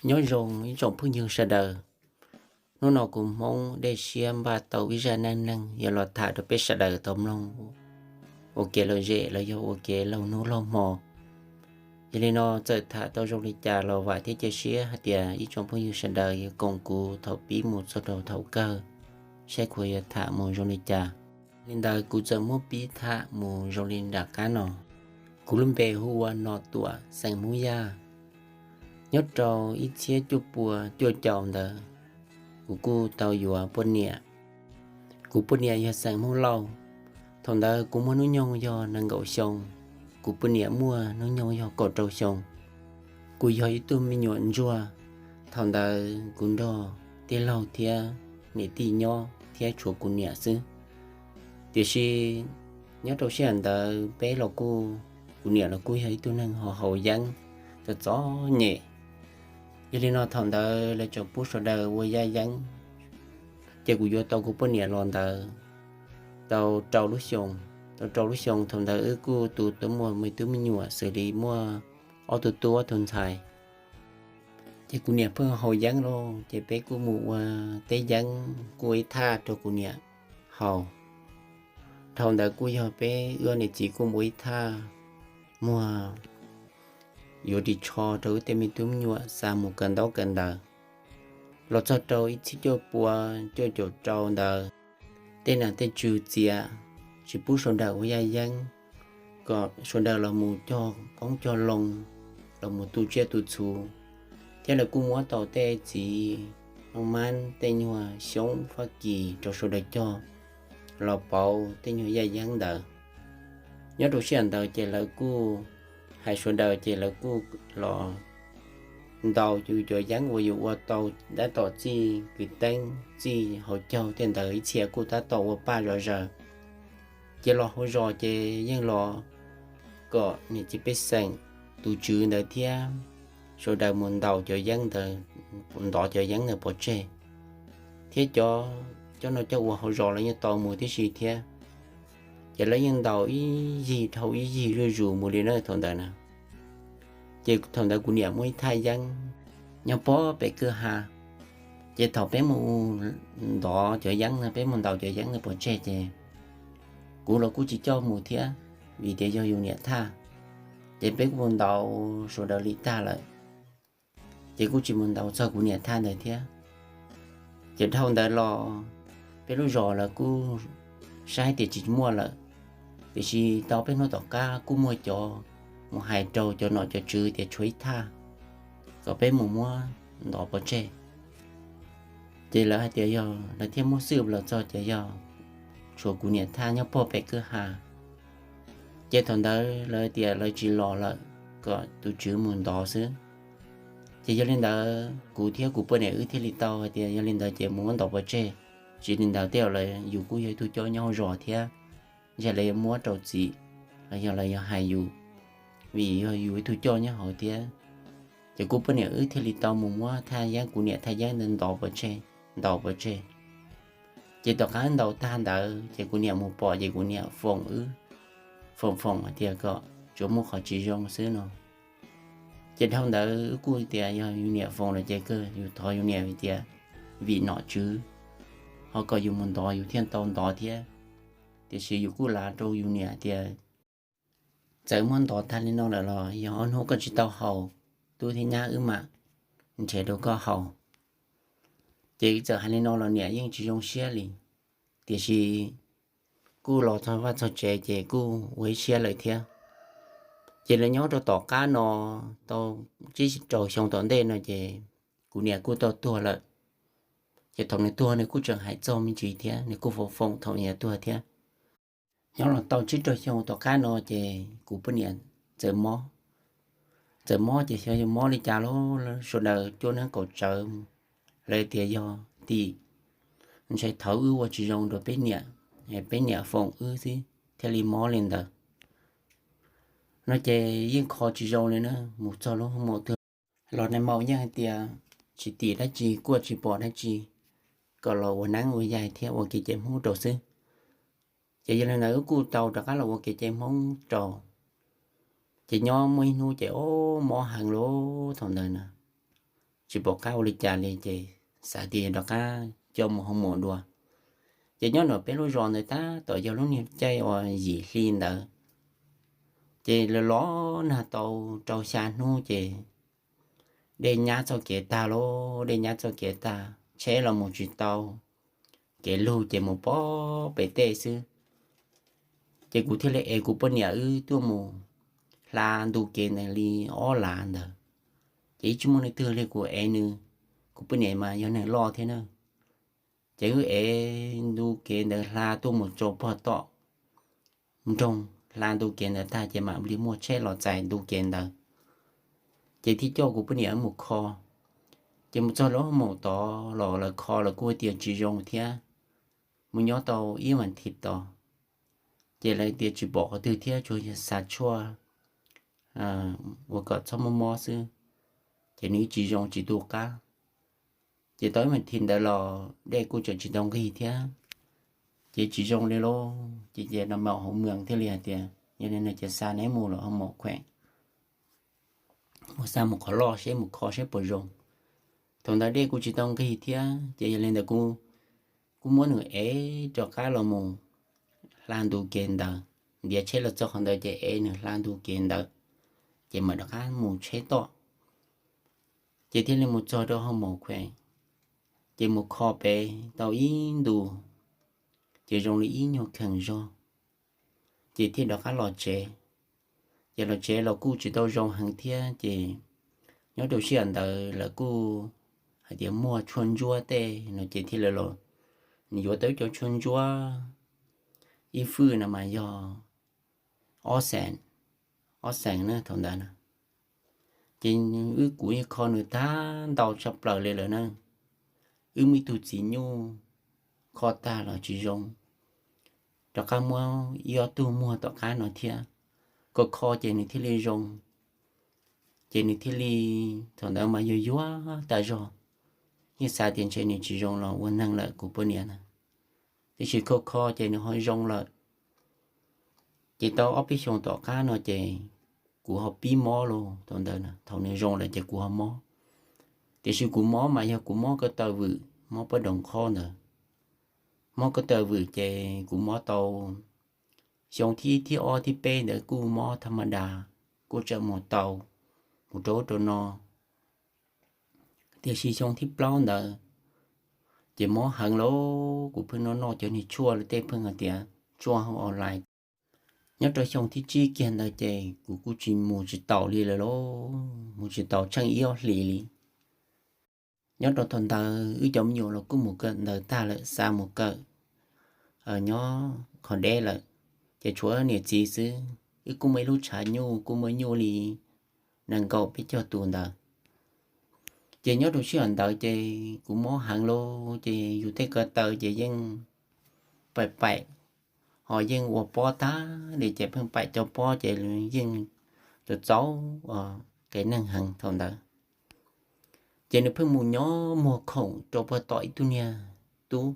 Nyob zoo ib tsoom phooj ywg sawv daws, hnub no kuv Hmoob Dej Siab npaj tau ib zaj neej neeg yuav los tham rau peb sawv daws tau mloog ua kev lom zem los yog ua kev laug hnub laug hmo. Yog li no txawm tham tau zoo li cas los vam thiab cia siab hais tias ib tsoom phooj ywg sawv daws yuav koom kuv thaum pib mus txog rau thaum kawg, saib kuv yuav tham mus zoo li cas. Li ntawd kuv txawm muab pib tham mus zoo li nram qab no. Kuv lub npe hu ua Nom Tuam xeem Hmoob Yaj. Nyob rau ib txhiab cuaj pua cuaj caum ntawd, kuv kuj tau yuav poj niam. Kuv poj niam yog xeem Hmoob Lauj. Thaum ntawd kuv muaj hnub nyoog yog nees nkaum xyoo, kuv poj niam muaj hnub nyoog yog kaum rau xyoo. Kuv yog ib tug me nyuam ntsuag, thaum ntawd kuv nrog tij laug thiab niam tij nyob thiab tshuav kuv niam xwb. Tiam sis nyob rau sij hawm ntawd peb los kuj, kuv niam los kuj yog ib tug neeg ho haus yeeb txom txom nyem. Yog li no thaum ntawd lawv tseem pub sawv daws ua yaj yeeb, ces kuv yuav tau kuv poj niam los ntawd tau rau lub xyoo. Tau rau lub xyoo thaum ntawd wb kuj tu tu muaj me tub me nyuam xws li muaj ob tug tub ob tug ntxhais. Ces kuv niam pheej haus yeeb lauj, ces peb kuj mus ua teb yeeb, kuj ua ib thaj rau kuv niam haus. Dhau ntawd kuj yog peb wb niam txiv kuj mus ib thaj muag yuav ris tsho rau wb tej me tub me nyuam xa mus kawm ntaub kawm ntawv. Los txog rau ib txhiab cuaj pua cuaj caum rau ntawd, tej nam tej tswv txiav tsis pub sawv daws ua yaj yeeb, kom sawv daws los mus cog qoob cog loo, los mus tu tsiaj tu txhu, thiab lawv kuj muab tau tej txiv maj mab, tej nyuag xyoob Fab Kis rau sawv daws cog los pauv tej nyuag yaj yeeb ntawd. Nyob rau sij hawm ntawd ces lawv kuj hais sawv daws ces lawv kuj los ntaus yus cov yeeb uas yus ua tau, tab tom txij kwv teeb txij hauv caug tej ntawd ib txhia kuj tab tom ua paj zom zaws. Ces los hauv zos ces yeej los kom niam txiv pej xeem, tus tswv ntawd thiab sawv daws mus ntaus cov yeeb ntawd, ntov cov yeeb ntawd pov tseg, thiab cov, cov no cov ua hauv zos los yeej tau mus tib si thiab. Ces lawv yeej ntaus ib yig dhau ib yig zuj zus mus li na thaum ntawd na. Ces thaum ntawd kuv niam muaj ib thaj yeeb nyob pog pem kwj ha. Ces thaum peb mus ntov cov yeeb no, peb mus ntaus cov yeeb no pov tseg ces kuv los kuj tsis coj mus thiab, vim tias yog yus niam thaj. Ces peb kuj mus ntaus sawv daws li tag lawm, ces kuj tsis mus ntaus txog kuv niam thaj ntawd thiab. Ces dhau ntawd los peb lub zos lawv kuj saib tias tsis muaj lawm, tiam sis tau peb hnub tom qab kuj muaj cov mus hais rau cov nom cov tswv tias tshuav ib thaj, kom peb mus muab ntov pov tseg. Ces lawv hais tias yog lawv thiaj muab xwb los txog ces yog tshuav kuv niam thaj nyob pog pem kwj ha. Ces thaum ntawd lawv tias lawv tsis los lawm, kom tus tswv mus ntov xwb. Ces yog li ntawd kuv thiab kuv poj niam wb thiaj li tau hais tias yog li ntawd ces mus muab ntov pov tseg, tsis li ntawd tej zaum lawv, yus kuj yog ib tug coj nyob hauv zos thiab, ntshe lawv yuav muab rau txim los yog lawv yuav hais yus, vim yog yus ib tug coj nyob hauv thiab. Ces kuv poj niam wb thiaj li tau mus muab thaj yeeb, kuv niam thaj yeeb ntawd ntov pov tseg, ntaus pov tseg. Ces tom qab ntaus tag ntawd ces kuv niam mus pom ces kuv niam foom wb, foom foom hais tias kom tsuas muaj qhov tsis zoo xwb no. Ces dhau ntawd wb kuj tias yog yus niam foom lawm ces kawg yus thov yus niam vim tias vim nom tswv, ho kom yus mus ntov yus thiaj tau ntov thiab. Tiam sis yus kuj lav rau yus niam tias txawm muab ntov tag li no lawm los yog ob hnub koj tsis tau haus, tub thiab nyab wb mam nrhiav rau koj haus. Ces txawm hais li no los niam yeej tsis zoo siab li, tiam sis kuj los txog vaj txog tsev ces kuj ua ib siab lawm thiab. Ces lawv nyob rau tom qab no tau tsib rau xyoo tom ntej no ces kuv niam kuj tau tuag lawm. Ces thaum nws tuag nws kuj tseem hais txog me ntsis thiab, nws kuj foom foom thaum nws tuag thiab. Nyob los tau tsib rau xyoo tom qab no ces kuv poj niam txawm mob. Txawm mob ces xyov yog mob li cas los sawv daws cuab neeb kaum tsawv, lawv tias yog tim ntshai thaum wb ua tsis zoo rau peb niam, peb niam foom wb xwb thiaj li mob li ntawd no. Ces yeej kho tsis zoo li na, mus txog lub hoo maum twg los nais maum yeej hais tias tsis tim dab tsi, kuaj tsis pom dab tsi, kom los ua neeb ua yaig thiab ua kev cai Hmoob rau xwb. Ces yog li ntawd wb kuj tau rov qab los ua kev cai Hmoob rau. Ces nyob muaj ib hnub ces ob mob heev lawm thaum ntawd na. tsis pom qab ua li cas li ces xav tias yog rov qab coj mus hoo maum dua. Ces nyob nram peb lub zos ntawd tab tom yog lub niag caij uas yim hli ntawd, ces los los nag tau rau xya hnub ces dej nyab txoj kev tag lauj, dej nyab txoj kev tag, tsheb los mus tsis tau, kev lug ces mus pog pem tej xwb. Ces kuv thiaj li ev kuv poj niam wb tuaj mus hla ntu kev ntawd li ob lav ntawd, ces yeej tsis muaj leej twg li, kuv ev nws, kuv poj niam mas yog neeg loj thiab na. Ces wb ev ntu kev ntawd hla tuaj mus rau pog tom nroog, hla ntu kev ntawd tag ces mam li muaj tsheb los txais ntu kev ntawd. Ces thiaj coj kuv poj niam mus kho, ces mus txog lub hoo maum tod los lawv kho lawv kuj tias tsis zoo thiab, mus nyob tau ib vas thiv tod, ces lawv tias tsis pom qhov twg thiab, tsuas yog xa tshuaj ua kom txhob mob mob xwb, ces nws tsis zoo tsis tu qab. Ces tau ib vas thiv ntawd los dej kuj tseem tsis tau nqig thiab, ces tsis zoo li lauj. Ces ces no mam hauv mws thiaj li hais tias yog li no ces xa neb mus lawm hoo maum kheem, mus xa mus qhov loj seb mus kho seb puas zoo. Thaum ntawd dej kuj tsis tau nqig thiab ces yog li ntawd kuv kuj muab nws ev rov qab los mus hla ntu kev ntawd, ntiav tsheb los txog qhov ntawd ces ev nws hla ntu kev ntawd, ces mam rov qab mus tsheb tom. Ces thiaj li mus txog rau hoo maum kheem, ces mus kho pem tau ib ntus, ces zoo li ib nyuag kheem zog, ces thiaj rov qab los tsev. Ces los tsev los kuj tsis tau zoo heev thiab ces nyob rau sij hawm ntawd lawv kuj hais tias muaj tshuaj ntsuab tej no ces thiaj li los yuav tau ib co tshuaj ntsuab, ib fwj no mas yog ob xees, ob xees na thaum ntawd na. Ces wb kuv yeej kho nws tag ntau tshaj plaws li lawm na. Wb muaj ib tug txiv nyuj kho tag los tsis zoo, rov qab muab ib ob tug muag tom qab no thiab, kho kho ces nws thiaj li zoo. Ces nws thiaj li, thaum ntawd mas yuag yuag tas zog, yeej xav tias ntshe nws tsis zoo los ua neeg lawm kuv poj niam na. Tiam sis kho kho ces nws ho zoo lawm. Ces tau ob peb xyoos tom qab no ces kuv ho pib mob lauj, thaum ntawd thaum nws zoo lawm ces kuv ho mob. Tiam sis kuv mob mas yog kuv mob ko taw vwm, mob pob doos qhob ntawd. Mob ko taw vwm ces kuv mob tau xyoo thib ib thib ob thib peb ntawd kuj mob thaj ma das, kuj tseem mus tau, mus rau ub rau no. Tiam sis xyoo thib plaub ntawd ces mob heev lauj, kuv pheej noj noj cov niag tshuaj li tej pheej hais tias tshuaj hauv online. Nyob rau xyoo thib tsib kiag ntawd ces kuv kuj tsis mus tsis taus li lawm lauj, mus tsis taus tsheej ib ob hlis li. Nyob rau thaum ntawd wb cov me nyuam los kuj mus kawm ntawv tag lawm, xa mus kawm nyob qhov deb lawm, ces tshuav niam txiv xwb. Wb kuj muaj ib lub tshav nyuj, kuj muaj nyuj li nees nkaum peb caug tus ntawd. Ces nyob rau sij hawm ntawd ces kuv mob heev lauj, ces yus tej ko taw ces yeej paim paim, ho yeej ua pob tag li ces pheej paim cov pob ces yeej txaus txaus qias neeg heev thaum ntawd. Ces nws pheej mus nyob muag khoom rau puag tom ib tug niag tub,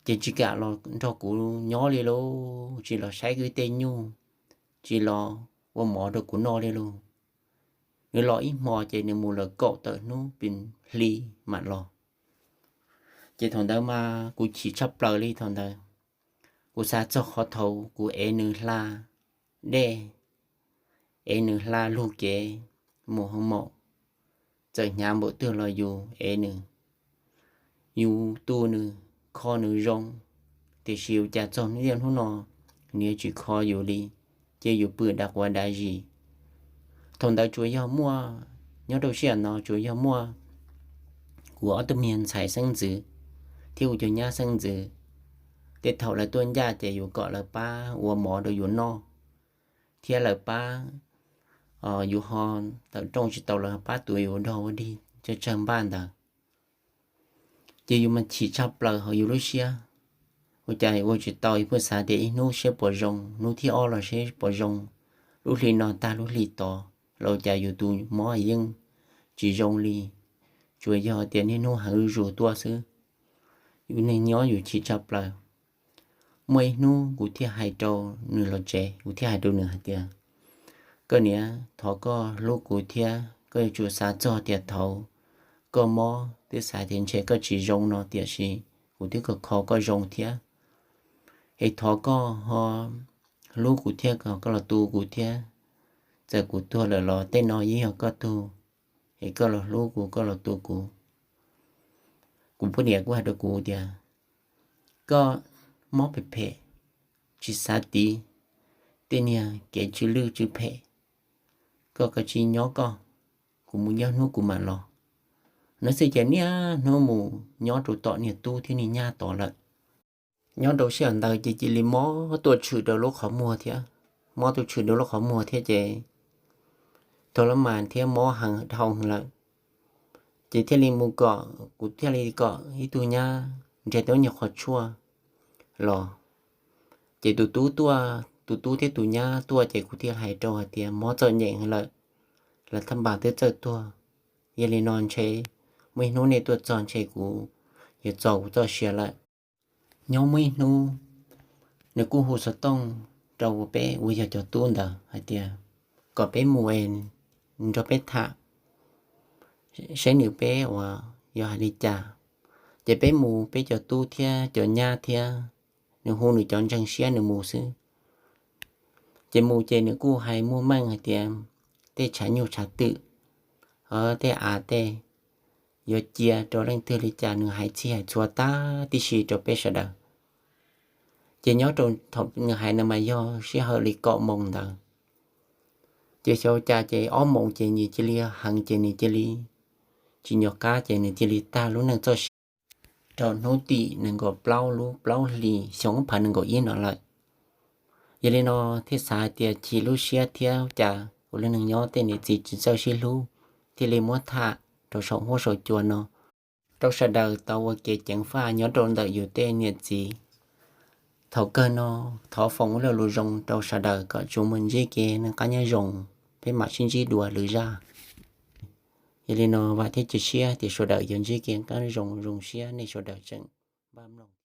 ces tsis kam los nrog kuv nyob li lauj, tsis los saib kuv tej nyuj, tsis los ua mov rau kuv noj li lauj. Nws los ib hmo ces nws mus lawm kaum tawm hnub pes hli mam los. Ces thaum ntawd mas kuv chim tshaj plaws li thaum ntawd. Kuv xav txog qhov thaum kuv ev nws hla dej, ev nws hla lug kev mus hoo maum, txawm hnyav npaum twg los yus ev nws, yus tu nws, kho nws zoo, tiam sis ua cas txog niaj hnub no nws yuav tsis kho yus li, ces yus pw dav quav dav zis. Thaum ntawd tsuas yog muaj, nyob rau sij hawm no tsuas yog muaj kuv ob tug me ntxhais xeeb ntxwv thiab kuv cov nyab xeeb ntxwv. Tej thaum lawv tuaj ncaj ces yus kom lawv pab ua mov rau yus noj, thiab lawv pab, yus ho tawm rooj tsis tau lawv pab tuav yus dog ua dig tsawg tsawg npaj ntawd. Ces yus mas chim tshaj plaws hauv yus lub siab, ua cas ua tsis tau, yus pheej xav tias ib hnub seb puas zoo, hnub thib ob los seb puas zoo, lub hli no tag lub hli tod los ua cas yus tus mob yeej tsis zoo li, tsuas yog tias niaj hnub heev zuj zus tuaj xwb. Yus neeg nyob yus chim tshaj plaws. Muaj ib hnub kuv thiaj hais rau nws los tsev, kuv thiaj hais rau nws hais tias, koj niam, thov koj hlub kuv thiab koj yuav tsum xav txog tias thaum koj mob, twb xav tias ntshe koj tsis zoo no, tiam sis kuv twb kho kho koj zoo thiab. Es thov koj ho hlub kuv thiab, koj los tu kuv thiab. Txawm kuv tuag lawm los tej no yeej yog koj tug, es koj los hlub kuv, koj los tu kuv. Kuv poj niam kuj hais rau kuv tias, koj mob phem phem, tsis xav tiv tej niag kev tsw lwj tsw phem, koj kav tsij nyob koj, kuv mus nyob hnub kuv mam los. Hnub xwb ces niaj hnub mus nyob rau tom niag tub thiab niag nyab tod lawm. Nyob rau sij hawm ntawd ces cia li mob tuaj tshwm rau lub qhov muag thiab, mob tuaj tshwm rau lub qhov muag thiab ces thaum lawv mas thiab mob heev dhau heev lawm, ces thiaj li mus kom, kuv thiaj li kom ib tug nyab nrhiav tau nyuag qhov tshuaj los. Ces tus tub tuaj, tus tub thiab tus nyab tuaj ces kuv thiaj hais rau hais tias mob txom nyem heev lawm, lawv thaj npas twb txawj tuag. Yog li no ntshe muaj ib hnub nej tuaj txog ntshe kuv yuav txo kuv txoj sia lawm. Nyob muaj ib hnub nws kuj hu xov tooj rau peb uas yog cov tub ntawd hais tias kom peb mus es nrog peb tham saib nws peb uas yog hais li cas. Ces peb mus peb cov tub thiab cov nyab thiab, nws hu nws cov ntseeg siab nws mus xwb. Ces mus ces nws kuj hais muaj meej hais tias tej tshav nyuj tshav twm, tej av tej yuav cia rau leej twg li cas nws hais txhij hais txhua tag tib si rau peb sawv daws. Ces nyob rau thaum nws hais no mas yog sij hawm li kaum moos ntawd, ces xyov cas ces ob moos ces nws cia li heev ces nws cia li tsis nco qab ces nws cia li tag lub neej txoj sia rau hnub tim nees nkaum plaub lub plaub hlis xyoo ob phav nees nkaum ib no lawm. Yog li no thiaj xav hais tias chim lub siab thiab cas ua lub neej nyob tej niam txiv tsis txawj sib hlub, thiaj li muab tham rau saum huab saum cua no rau sawv daws tau ua kev ceev faj nyob rau ntawm yus tej niam txiv. Thaum kawg no thov foom ua lawm lus zoo rau sawv daws kom tsuas muaj ntsib kev noj qab nyob zoo, peb mam sib ntsib dua lwm zaj. Yog li no vam thiab cia siab tias sawv daws yuav ntsib kev noj qab nyob zoo, zoo siab nej sawv daws tseem npaj mloog.